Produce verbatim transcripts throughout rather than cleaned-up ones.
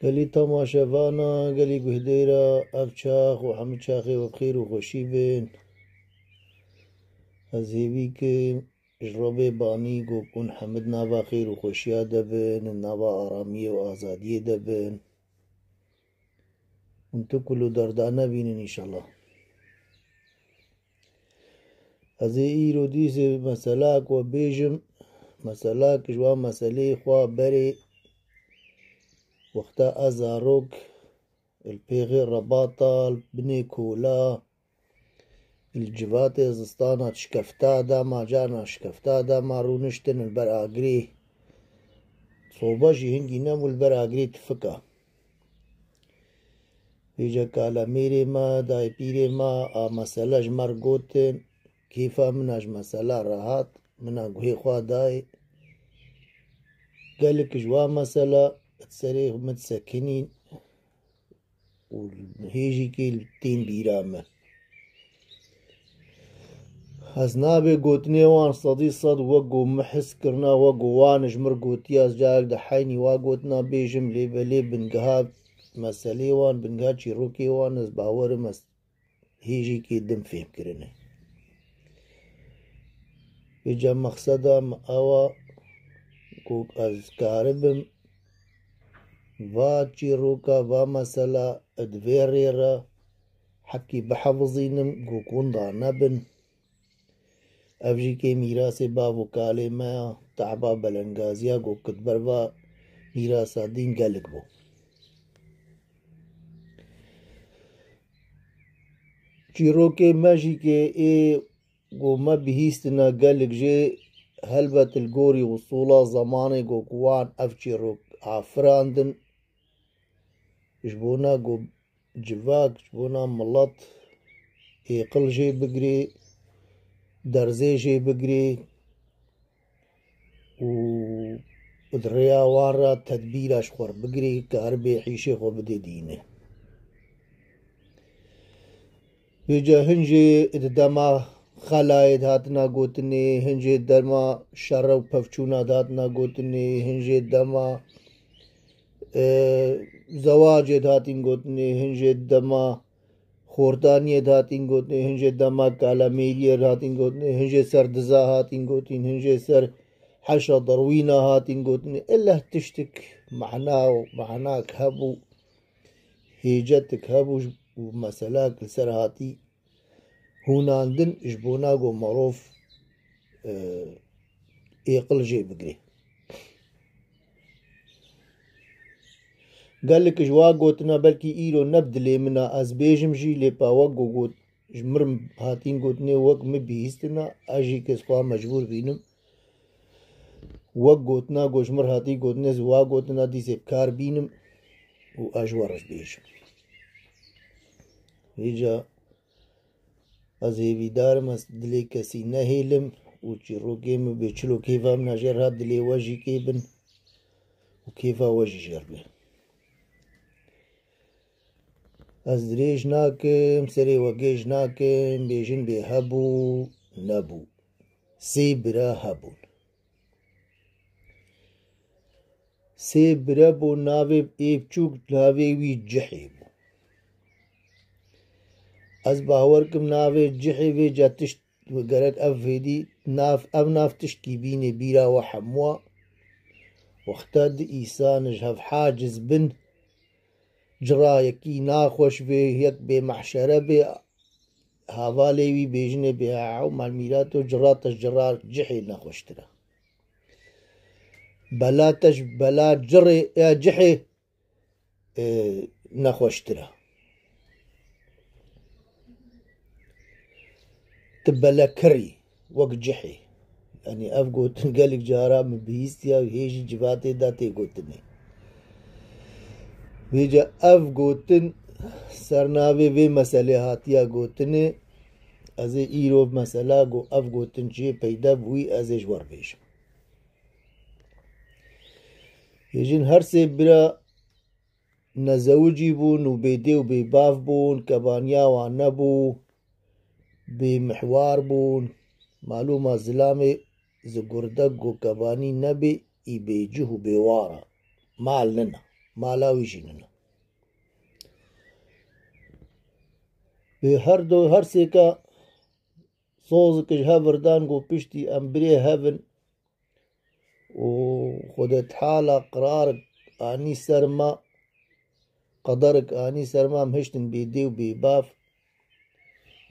Gelî temaşevana, gelî guhdêra ev çax û hemû çaxê we bi xêr û xweşî bin. Ez hêvî kim ji Robê Banî ku hûn hemû di nava xêr û xweşiya de bin, di nava aramiyê û azadiyê de bin. Hûn tu kul û derda nebînin înşallah. Ez ê îro dîsê meselak we bêjim, meselak ji wan meseleyê xwe berê wexta ez zarok li pêxê rebata, li binê kola, li civatê zistana şikefta de ma, carna şikefta de ma rûniştin li ber agirê. Soba jî hingî nebû li ber agirê tifika. Vêca kalemêrê me, dayê pîrê me, a mesele ji me re gotin, kêfa min a ji mesela re hat, min a guhê xwe dayê. Gelek ji wa mesela di serê min disekinîn û hêjîkê li tên bîra min. Ez nabê gotinê wan sedî sed wek ku min his kirina, wek ku wan ji mir gotiya, ez carek di heynî wa gotina bêjim, lê belê bingeha meselê wan, bingeha çîrokê wan, ez bawerim ez hêjîkê din fêm kirine. Vêca mexseda min ew a ku ez karibim va çîroka, va mesela di vê rê re hepkî bihefizînim, ku winda nebin. Ev jî kê mîrasê bav û kalê me ya, tehba belengaziya ku di ber va mîrasa dîn gelek bû. Çîrokê me jî kê ê ku me bihîstina gelek jê, helbet li gorî usûla zemanê ku wan ev çîrok afirandin, ji bona ku civak, ji bona milet êqil jê bigirê, derzê jê bigirê û di rêya wan re tedbîra ji xwe re bigirê, karibê hîşê xwe bidê dînê. Vêca hin jê di dema xelayê dihatina gotinê, hin jê dema şere û pevçûna dihatina gotinê, hin jê dema, e, zewacê dihatin gotinê, hin jê dema xortaniyê dihatin gotinê, hin jê dema kalemêriyê dihatin gotinê, hin jê ser diza hatin gotin, hin jê ser heşa derwîna hatin gotinê. Ille tiştik mehna û mehnak hebû, hêcetik hebû û meselak li ser hatî hûnandin ji bona ku merov, e, êqil jê bigirê. Gelek ji wa gotina belkî îro ne bi dilê min a ez bêjim jî, lê pa wek ku got, ji mir hatîn gotinê wek min bihîstina, ez jî kes xwe mecbûr bînim. Wek gotina ku ji mir hatî gotinê, ez wa gotina dîsê bi kar bînim û ez ji we re bêjim. Vêca ez hêvîdar im, ez dilê kesî nehêlim û çîrokê min bê çilo kêfa min a jê re hat, dilê we jî kê bin û kêfa we jî jê re be. Ez dirêj nakim, serê we gêj nakim, bêjin bê hebû, nebû. Sê bira hebûn. Sê bire bû, navê ê biçûk navê wî Cihê bû. Ez bawer kim navê Cihê vêca tişt gerek ev hêdî nav, ev nav tiştkî bînê bîra we hemûa. Wexta di îsan ji hev haciz bin, cira yekî naxweş bê, yek bê mehşere bê, havalê wî bêjinê bê, ew malmîrato cira te ji cira Cihê nexweştir e. Bela te ji bela cirê, e, Cihê, e, nexweştir e. Tu belekirî wek Cihê. Yanî ev gotin gelek cara min bihîstiya û hê jî civatê de tê gotinê. Vêca ev gotin ser navê vê meselê hatiya gotinê. Ez ê îro mesela ku ev gotin çiyê peyda bûyî, ez ê ji we re bêjim. Hêjin her sê bira nezewicî bûn û bêdê û bêbav bûn, kebaniya wan nebû, bêmihwar bûn. Malûma zilamê zigurdek ku kebanî nebê, î bêcih û bêwar e. Mal nina. mala wî jî nina. Bi her du, her sêka sozik ji hev dan, got piştî em birê hev in û Xwedê Teala qirarik anî ser me, qederik anî ser me, em hiştin bê dê û bê bav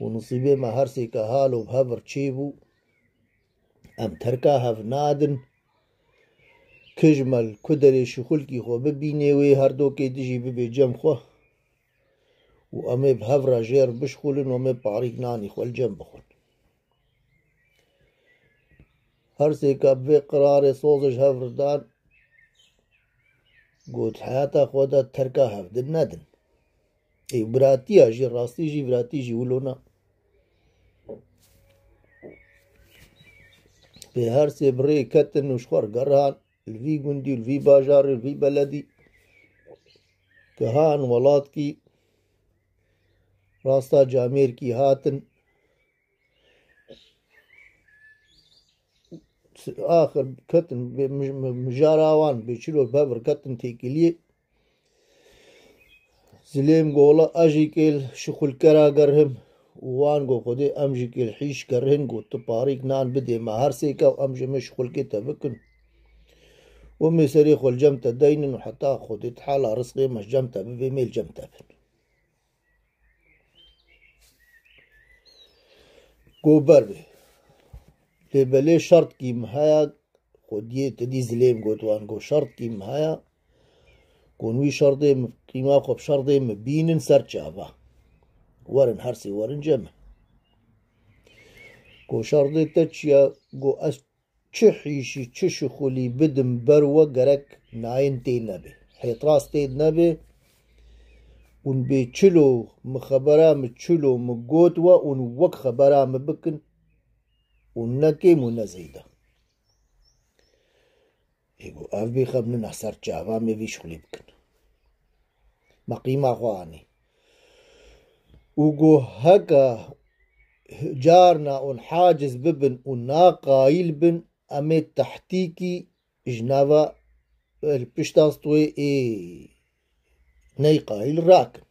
û nisîbê me her sêka halo bi hev re çêbû. Em terka hev nadin. Kij me li ku derê şixulkî xwe bibînê wê, her dokê dijî bibê cem xwe û em ê bi hev re jê re bişixulin û em ê parîk nanî xwe li cem bixwin. Her sêka bi vê qirarê soz ji hev re dan, got, heyata xwe de terka hevdin nedin. Ê, biratiya jî, rastî jî, viratî jî wilo na. Pê her sê bi rê ketin û ji xwe re gerihan, li vî gundî û li vî bajarê û li vî beledî gihan welatkî, rasta camêrkî hatin. Axir ketin bê mij-, mij-, mijara wan bê çilo bevir ketin têkiliyê. Zilêm gola, ez jî kêl şixulkera gerhim û wan go Xwedê em jî kêl hîş gerhin, go tu parîk nan bidê me her sêka û em ji me şixulkê te bikin. Û me serê xwe li cem te deynin û heta Xwedê Teala rizqê me ji cem te bibê, me li cem te bin. Go ber bê. Lê belê şertkî min heye, xwediyê te dî Zilêm got wan, go şertkî min heye, go wî şerdê min, qîma xwe bi şerdê min bînin ser çava. Werin her sê werin cem min. Go şerdê te çi ye? Go ez çi hîşî, çi şixulî bidim ber we, gerek nayên tê nebê. Hêtras tê nebê. Hûn bê çilo, min xebera min çilo min got we, hûn wek xebera min bikin. Hûn ne kêm û ne zêde. Ê go ev bê xem nina ser çava me vî şixulî bikin. Me qîma xwe anî. Û go heke carna hûn haciz bibin û naqayîl bin, em ê tehtîkî ji nava, li pişta stûyê ê neyqayîl rakin.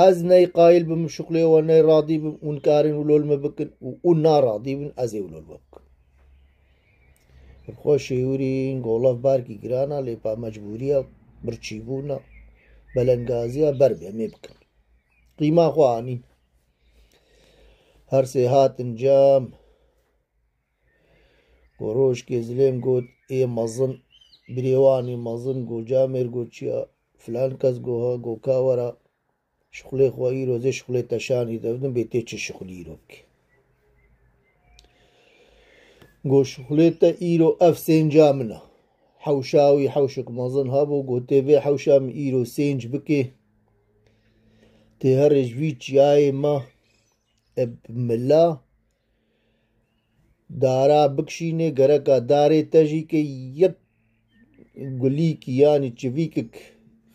Ez neyqayîl bim, şuxlê we neyradî bim, hûn karin wilo li me bikin û hûn naradî bin, ez ê wilo li we bikim. Xwe şêwirîn, golav barkî giran a, lê pa mecbûriya, birçîbûna, belengaziya ber bê, em ê bikin. Qîma xwe anîn. Her sê hatin cem. Go rojkê Zilêm got, ê mezin, birêwanî mezin, go camêr, go çiya, filan kes, go ha, go ka wera, şixulê xwe îro zê şixulê te şanî te bidim, bê tê çi şixulî îro bikê. Go şixulê te îro ev sênca min e. Hewşa wî hewşik mezin hebû, go tê vê hewşa min îro sênc bikê. Tê herê ji vî çiyayê me, e, bi mila dara bikişînê, gereka darê te jî ke yek gulîkî yanî çivîkik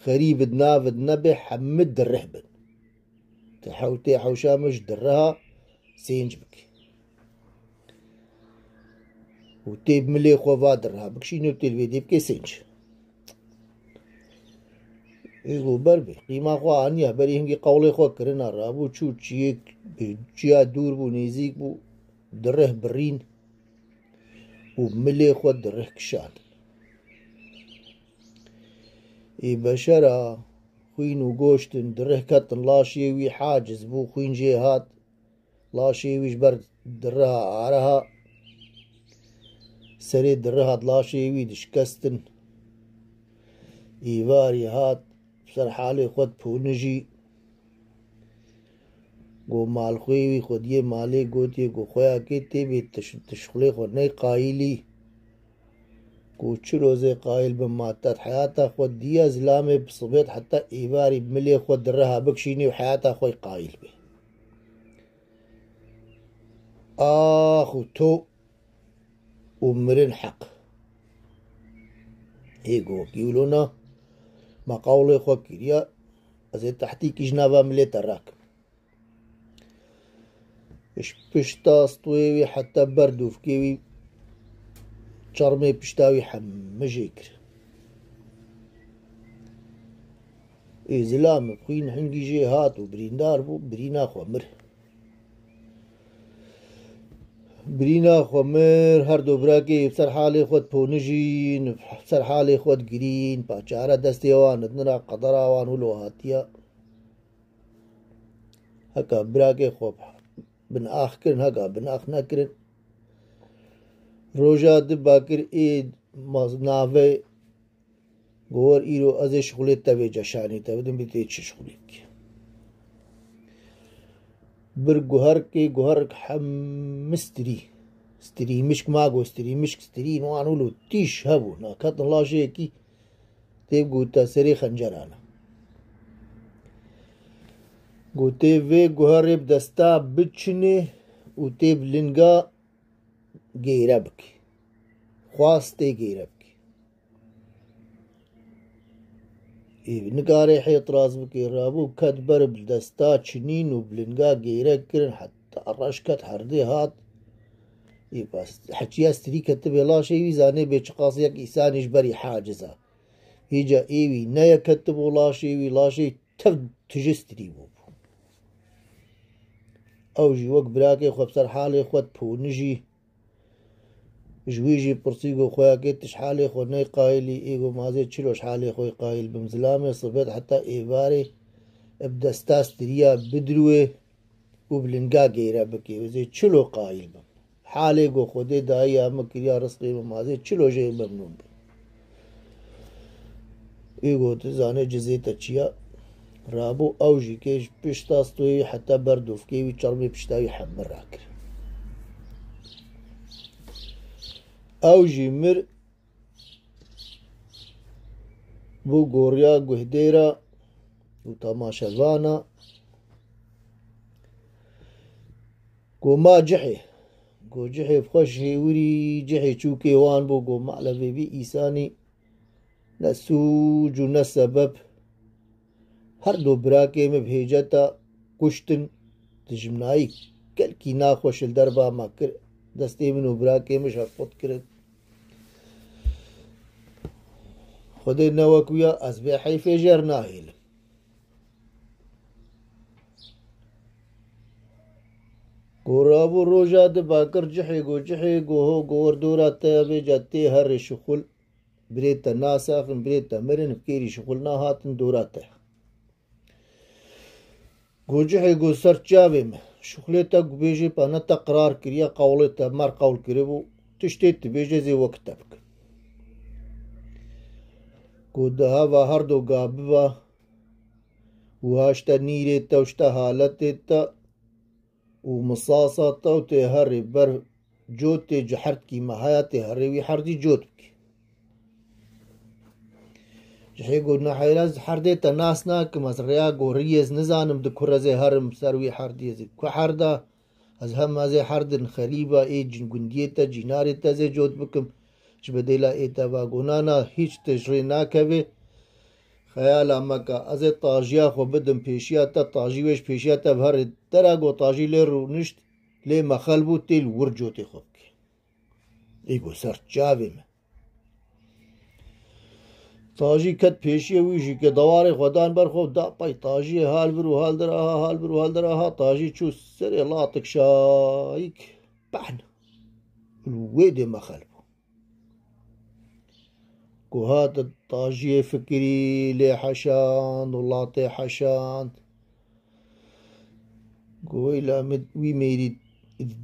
xerîb di nav di nebe, hemû dirih bin. Te hew-, tê hewşa min ji diriha sênc bikî. Û tê milê xwe va diriha bikişînê û tê li vê dê bikê sênc. Ê go ber bê. Qîma xwe aniya, berî hingî qewlê xwe kirina, rabû çû çiyêk, çiya dûr bû, nêzîk bû, dirih birîn û milê xwe dirih kişand. Ê beşera xwîn û goştin dirih ketin laşê wî, haciz bû, xwîn jê hat, laşê wî ji ber diriha ariha, serê diriha di laşê wî dişkestin. Êvarî hat, ser halê xwe diponijî. Go malxwê wî xwediyê malê gotiye, go xweyakê tê bê, tu ş-, tu şixulê xwe ney qayîlî. Go çi rozê qayîl bim, ma te heyata xwe diya zilamê bi sibêt heta êvarî milê xwe diriha bikişînî û heyata xwe qayîl bê. Ax û to û mirin heq. Ê go wekî wilo na, me qewlê xwe kiriya, ez ê tehtîkî ji nava milê te rakim. Ji pişta stûyê wî heta ber dûvkê wî, çermê pişta wî hemû jê kir. Ê zilam bi xwîn hingî jê hat û birîndar bû, birîna xwe mir. Birîna xwe mir, her du birakê bi ser halê xwe diponijîn, bi ser halê xwe digirîn, pa çare destê wan didin ra qedera wan wilo hatiye. Heka birakê xwe binax kirin, heka binax nekirin. Roja di bakir ê ma-, navê Gor îro ez ê şixulê te vê ceşanê te bidim, bi tê çi şixulêk. Bir guherkê, guherk hemî stirî. Stirî mişk ma go, stirî mişk, stirî wan û tîş hebû. Naketin laşê yekî tê gote serê xencerana. Gotê vê guherê bi desta biçinê û tê bi linga gêre bikî. Xwast tê gêre bikî. Ê nikare hêtiraz bike, rabû ket ber bi desta çinîn û bi linga gêre kirin, heta reş ket herdê hat. Ê bes, heçiya stirî ketibê laşê wî, zanê bê çiqas yek îsanî ji berî haciz a. Hêca ê wî neye ketibû laşê wî, laşê tev tije stirî bûbû. Ew jî wek birakê xwe bi ser halê xwe diponijî. Ji wî jî pirsî got, xweyakê tu ji halê xwe ney qayilî? Ê got, mazê çilo ji halê xwe qayil bim? Zilamê sibet heta êvarê bi desta stiriya bidirûê û bi linga gêre bikê. Ez ê çilo qayil bim? Halê got, Xwedê dayiya min kiriya rizqê min, mazê çilo jê memnûn bim? Ê got, zanê cizê te çi ya? Rabû ew jî kê ji pişta stoyê heta ber dûfkê wî çermê pişta wî hemir rakir. Ew jî mir bû goriya guhdêra û temaşevana. Go ma cihê. Go cihê bi xwe ji hêwirî cihê çûkê wan bû, go mala vê vî îsanî ne sûc û ne sebeb. Her du birakê min bi hêceta kuştin, dijminayî gelkî naxweş li derba me kir. Destê min û birakê min ji hev qut kirin. Xwedê ne wek wî ya, ez bê heyfê jê re nahêlim. Go rabû roja di bakir cihê go, cihê go ho, go wir dora te ya vêca tê herê şixul. Birê te nasaxin, birê te mirin, bi kêrî şixul nahatin dora te. Go cihê go ser çavê me. Şixulê te ku bêjê pa ne te qirar kiriye, qewlê te mer qewl kiribû, tiştê tu bêjê zê wek te bikim. Go di heva her du ga biba û haşte nîrê te û işte haletê te û misasa te û tê herê ber cotê ciherdkî me haya tê herê wî herdî cot bikî. Ji hê got, neheyra ez herdê te nas nakim, ez rêya goriyê ez nizanim, di kur ez ê herim ser wî herdî, ez ê ku herda, ez hem ez ê herdin xelîba ê cin gundiyê te, cînarê te ez ê cot bikim. Ji bedêla ê te va gonana hîç tişt rê nakeve. Xeyala meke, ez ê tajiya xwe bidim pêşiya te, tajî wê ji pêşiya te bi herê dera go tajî lê rûnişt, lê mexel bû tê li wir cotê xwe bike. Ê go ser çavê me. Tajî ket pêşiyê wî jî ke dewarê xwe dan ber xwe da pey tajiyê hal vir û hal dir aha, hal vir û hal dir aha, tajî çû serê latik şayik pehn. Li wê dê mexel bû. Ku hat tajiyê fikirî lê heşand û latê heşand. Ku weyla min wî mêrî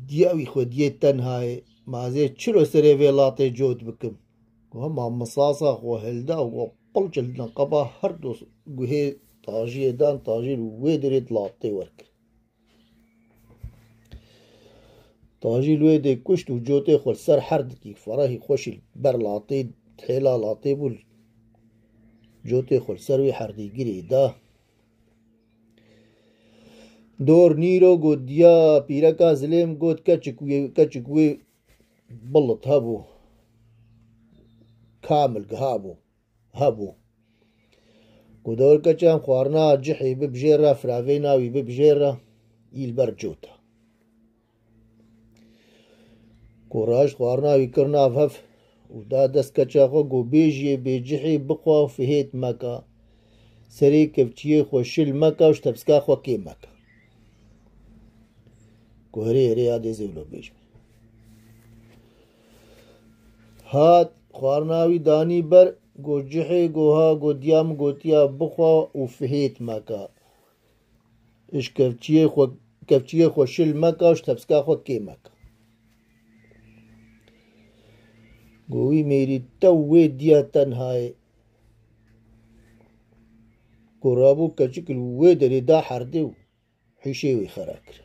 diya wî xwediyê tenhayê, mazê çilo serê vê latê cot bikim. Ku hema misasa xwe hilda û ku pilçil neqeba her du guhê tajiyê dan, tajî li wê dirê latê werkir. Tajî li wê dê kuşt û cotê xwe li ser herdikî ferehî xweşî li ber latê, hêla latê bû, cotê xwe li ser wê herdî girê da. Dor nîro got, diya pîreka zilêm got, keçik wê, keçik wê bilit hebû. Kamil giha bû. Hebû. Ku dor keçan xwarina cihê bibijêre, firavêna wî bibijêre, î li ber cota. Ku raşt xwarina wî kir nav hev û da dest keça xwe, ku bêjiyê bê cihê bixwe û fihêt meka. Serê kevçiyê xwe şil meke û ji tepsika xwe kêm meke. Ku herê herê ya dê zêwlo bêjim. Hat xwarina wî danî ber, got, "Cihê, got, ha, got, diya min gotiya bixwe û fihêt meke. Ji kevçiyê xwe, kevçiyê xwe şil meke û ji tepsika xwe kêm meke." Got, "Wî mêrî tew wê diya tenhayê." Got, rabû keçik li wê derê da herdê û hişê wê xera kir.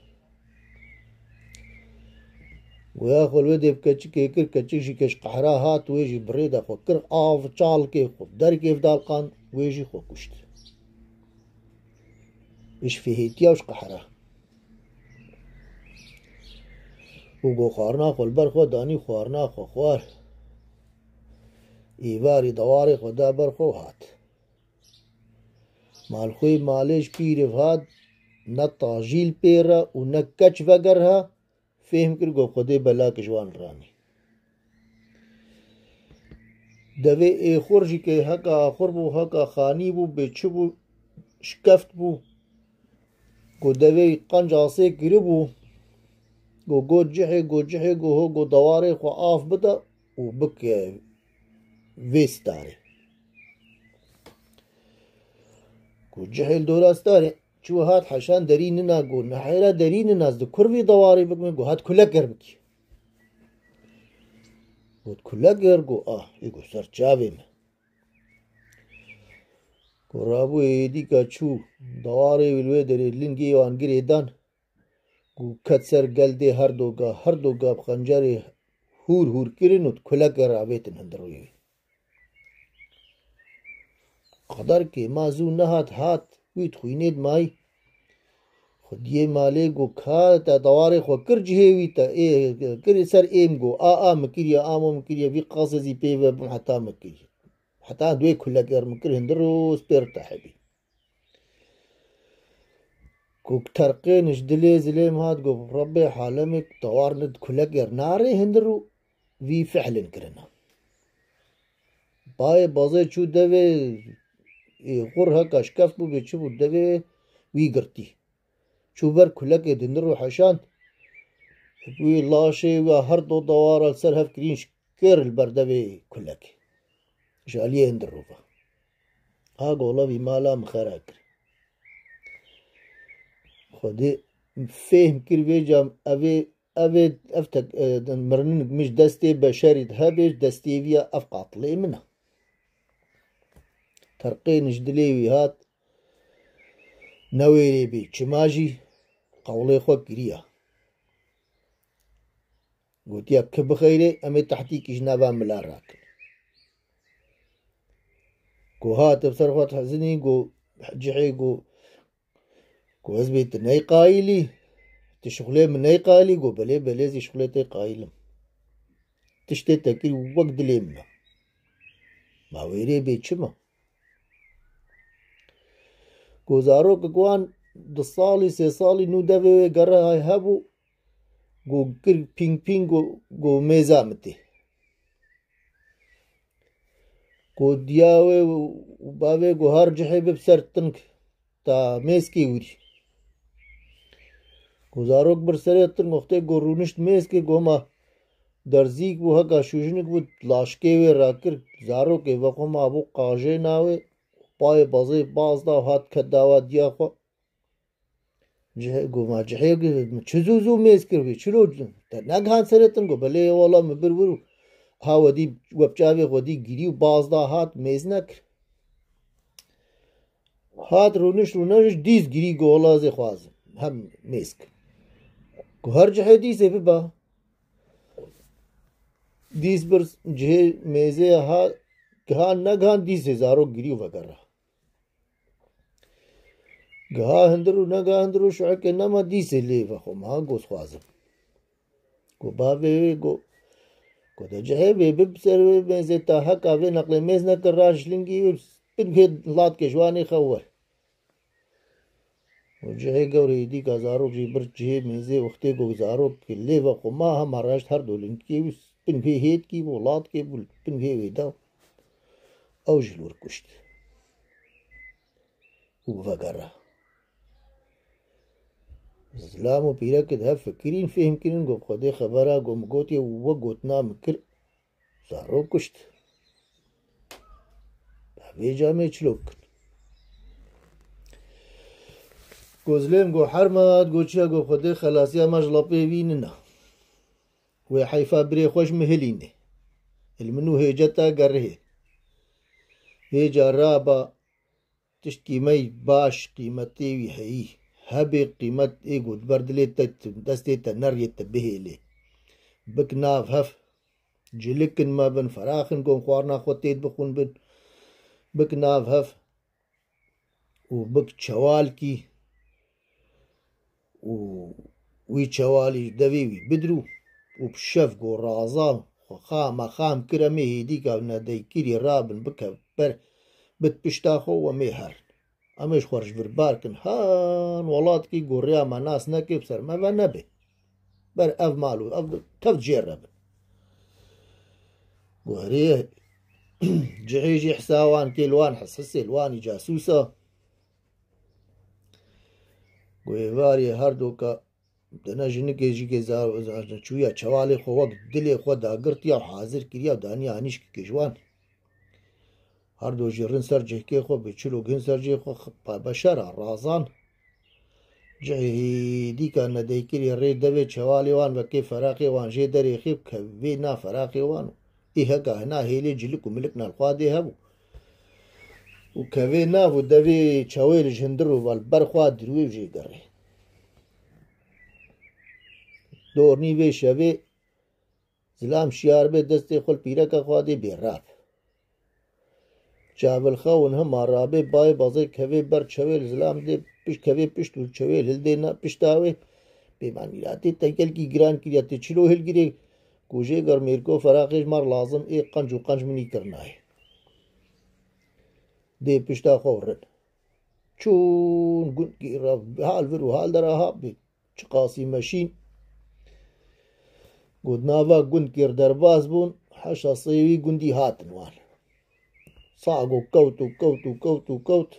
Goya xwe li wê dê bi keçikê kir, keçik jî ke ji qehra hat, wê jî bi rê de xwe kir, av çalkê xwe derkê dalqand, wê jî xwe kuşt. Ji fihêtiya û ji qehra. Û got, xwarina xwe li ber xwe danî, xwarina xwe xwar. Êvarî dewarê xwe da ber xwe û hat. Malxwê malê ji pîriv hat, ne tajîl pê re û ne keç veger ha, fêhm kir, got, Xwedê belak ji wan ranî. Devê êxur jî ke heka axur bû, heka xanî bû, bê çi bû, şikeft bû. Got, devê qenc asê kiribû. Got, got, "Cihê, got, cihê, got, ho, got, dewarê xwe av bide û bike vê starê." Got, cihê li dora starê çû hat heşan derî nina, got, "Nehêra derî nina, ez di kur vî dewarê bikime?" Got, "Hat kuleker bikî." Got, "Kuleker?" Got, "Ah." Ê got, "Ser çavê min." Got, rabû êdîka çû dewarê wî li wê derê lingê wan girê dan. Got, ket ser gel dê her doga, her doga bi xencerê hûr hûr kirin û kulekê ravêtin hundirûyê wî. Qeder kê ma zû nehat, hat, wî dixwînê dimayî. Xwediyê malê got, "Ka te dewarê xwe kir cihê wî, te ê kir ser êm?" Got, "A, a, min kiriye, amo min kiriye, vî qasê zî pê ve bim heta min kiriye. Heta duê kulekê min kir hundir û spêr te hebî." Ku terqên ji dilê zilêm hat, got, "Rebbê halemê, tewar li kulekê narê hundir û vî fihlin kirina." Bayê bazê çû devê, ê, xur heka şikeft bû, bê çi bû, devê wî girtî. Çû ber kulekê dindir û heşand. Wî laşê wî her do dewara li ser hev kirîn şikir li ber devê kulekê. Ji aliyê hindir rû ve. Ha gola vî mala min xera kir. Xwedê fêhm kir vê cam evê, evê, ev tek, e, mirinin min ji destê beşerî de hebê, ji destê vî ya ev qatilê min e. Terqên ji dilê wî hat, newêrê bê çima jî qewlê xwe kiriya. Gotiya, "Ki bixeyrê, em ê tehdîkî ji nava mila rakin." Ku hat bi ser xwe dihezinî, ku cihê ku, ku ez bê tu ney qayîlî, tu şixulê min ney qayîlî, ku belê, belê zî şixulê te qayîl im. Tiştê te kir wek dilê min e. Ma wêrê bê çima? Ku zarokek wan du salî, sê salî nû devê wê gere hebû, ku kir pîng pîng ku, ku mêza min tê. Ku diya wê û bavê ku her cihê bib ser ting ta mêskê wîrî. Ku zarok bir serê ting wextê ku rûnişt mêskê ku hema derzîk bû, heka şûjinik bû, laşkê wê rakir, zarokê vexwe mabû qajê navê, payê bazê baz da û hat ket dawa diya xwe. Cihê, got, "Ma cihê, min çi zû zû mêz kir vê? Çilo te negihan serê tin?" Got, "Belê wala min bir wir û ha wedî we bi çavê xwe dî girî û baz da hat mêz nekir." Hat rûniş rûniş dîs girî, got, "Wala ez ê xwazim hem mêz kim." Got, "Her cihê dîsê biba." Dîs bir cihê mêzê ha, gihan negihan dîsê zarok girî û vegera. Giha hindir û negiha hindir û şuhekê nema dîsê lê vexwe, ma got xwazim. Got bavê wê, got, got de cihê wê bib ser wê mêzê ta heka vê neqlê mêz nekir, raş lingî wê bin vê latkê ji wanê xew wer. Û cihê gewrê dîka zarok jî bir cihê mêzê wextê got zarok lê vexwe ma hema raşt her do lingkê wî bin vê hêtkî bû, latkê bû bin vê wê da. Ew jî li wir kuşt. û vegere. Zilam û pîrek di hev fikirîn, fêhm kirin, got, Xwedê xebera, got, min gotiye û we gotina min kir, zarok kuşt. Vê camê çilo bikin. Got, Zilêm, got, Hermat, got, çiya, got, Xwedê xelasiya me ji lapê vî nina. Wê heyfa birê xwe ji min hilînê. Li min û hêceta gerihê. Vê cara ba tiştkî me baş qîmetê wî heyî. Hebê qîmet ê got ber dilê te, destê te neriyê te bihêlê. Bik nav hev. Cilikin me bin, feraxin, got, xwarina xwe têd bixwin bin. Bik nav hev. Û bik çewalkî û wî çewalî devê wî bidirû û bi şev got raza xwe xama xam kir, em ê hêdîka nedeykirî rabin bike ber, bit pişta xwe û em ê herin. Em ê ji xwe re ji vir bar kin, han welatkî got rêya me nas neke, bi ser me ve nebe. Ber ev mal û ev kevt jê re bin. Got herê cihê jî hisa wan kê li wan his hisê li wanî casûsa. Got êvarê her doka dene jinikê jî kê za-, za-, çûya çewalê xwe wek dilê xwe dagirtiya û hazir kiriya û daniya hanîşkekê ji wan. Her do jî rin ser cihkê xwe, bi çilo gin ser cihê xwe, xi-, pa beşera razan. Cihê hêdîka nedeykirî rê devê çewalê wan vekê feraxê wan jê derêxê û kevê na feraxê wan û ê heka hina hêlê cilik û milik nal xwa dê hebû. Û kevê nav û devê çewê li ji hindir û vel ber xwa dirûê û jê gerê. Dornî vê şevê Zilam şiyar bê destê xwe li pîreka xwe dê bê rab. Çavilxewin hima rabê bayê bazê kevê ber çewê li zilam dê piş kevê pişt û çewê li hildê na pişta wê. Pêman mîratê te gelkî giran kiriye, tê çilo hilgirê ku jê ger mêrko feraxê ji mar lazim ê qenc û qenc minî kirnayê. Dê pişta xwe û rin. Çûn gundkî re hal vir û hal dera ha bê. Çiqasî meşîn. Got nava gundkê derbas bûn, heşa sêwî gundî hatin wan. Sa got kewt û kewt û kewt û kewt.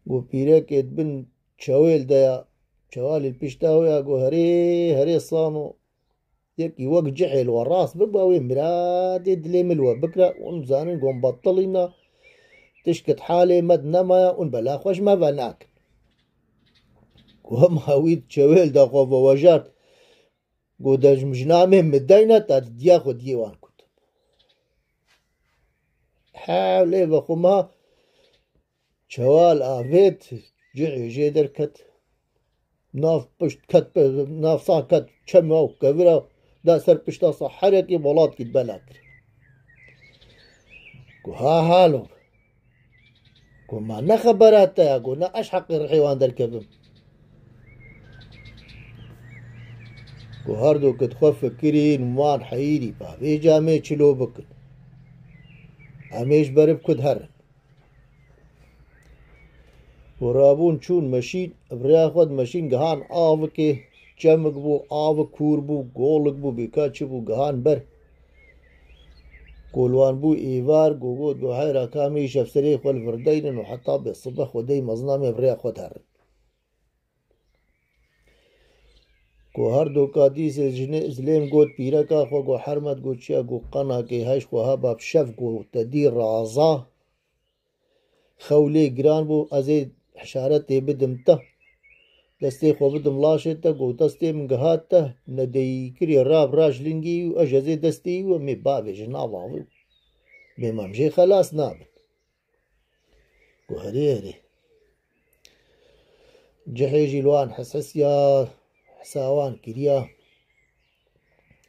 Got pîrekê di bin çewêl de ya, çewalê li pişta wê ya, got herê, herê Samo. Yekî wek cihê li we rast biba, wê miradê dilê min li we bikira, hûn zanin gon betilîna, tişkit halê me di nemaya, hûn bela xwe ji me venakin. Ku hema wî çewêl de xwe vewejart, got de ji mijnamê min deyne, ta didiya xwe diyê wan kut. Hewlê vexwe ma Çewal avêt, cihê jê derket. Nav pişt ket, nav sa ket çema û kevira, da ser pişta sa herekî welatkî bela kir. Ku ha halo. Ku ma ne xebera te ya, ku ne eş heqê rihê wan derkevim. Ku her du kit xwe fikirîn wan heyîrî pa vê camê çilo bikin. Em ê ji berib kud herin. Û rabûn çûn meşîn, bi rêya xwe di meşîn gihan avike, çemik bû, avik kûr bû, golik bû, bêka çi bû, gihan ber. Ku li wan bû êvar, ku got, got, heyra ka em ê îşev serê xwe li vir deynin û heta bê sibe xwe dey mezina em ê bi rêya xwe derin. Ku her doka dîsê jinê Zilêm got pîreka xwe, got Hermet, got çiya, got qenakê heş xwe heba bi şev, got te dî raza. Xewlê giran bû, ez ê hişaretê bidim te. Destê xwe bidim laşê te, got destê min gihat te, nedeyî kirê rab raj lingî û ez ez ê destê wî, em ê bavê ji nav avê. Bê mam jê xelas nabin. Got herê herê. Cihê jî li wan his hisiya, hisa wan kiriya.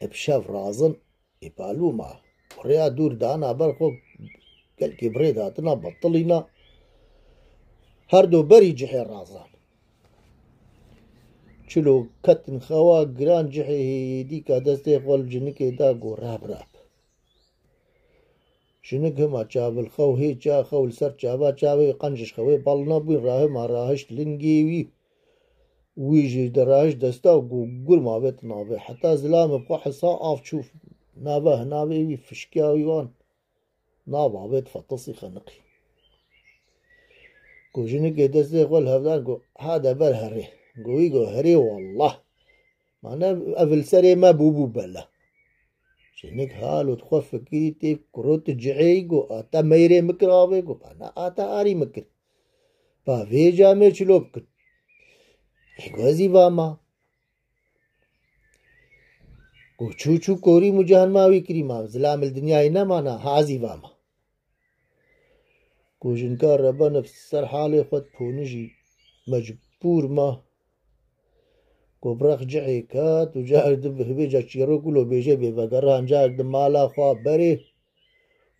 Ê bi şev razin, ê palû ma. Rêya dûr dana ber xwe, gelkî bi rê datina betilîna. Her du berî cihê razan. Çilo ketin xewa giran cihê hêdîka destê xwe li cinikê da got rab rab. Jinik hima çavilxew hê ça xew li ser çava çavê qenc ji xewê bal nebûn, rahima rahişt lingê wî. Wî jî derahişt desta û gur mavêt navê. Heta zilamê bi xwe hisa av çû nava hinavê wî fişkiya wî wan. Nav avêt fetisî xeniqî. Ku jinikê destê xwe li hevdan ku hade ber herê. Ku wî ku herê wallah. Mane ev li serê me bûbû bela. Jinik hal û xwe fikirî tê kuro tu cihê yî ku ata meyrê min kir avê ku pa ne ata arî min kir. Pa vêca me çilo bikin. Ê ku ez î vama. Ku çû çû korî mucehma wî kirî ma zilam li dinyayê nemana hazî vama. Ku jinka rebene ser halê xwe ponijî mecbûr ma. Ku bi rex cihê ket û carek di hibêca çîrok û lo bêje bê vegeran carek di mala xwe berê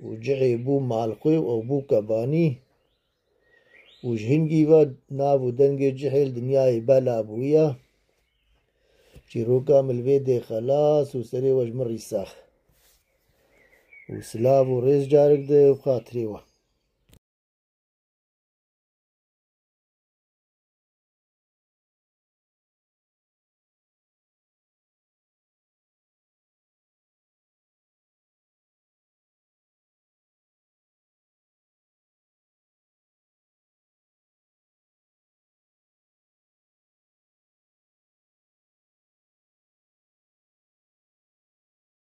û cihê bû malxwê û ew bû kebanî. Û ji hingî ve nav û dengê cihê li dinyayê bela bûye. Çîroka min li vê dê xelas û serê we ji min rîsax. Û silav û rêz carek di xatirê we.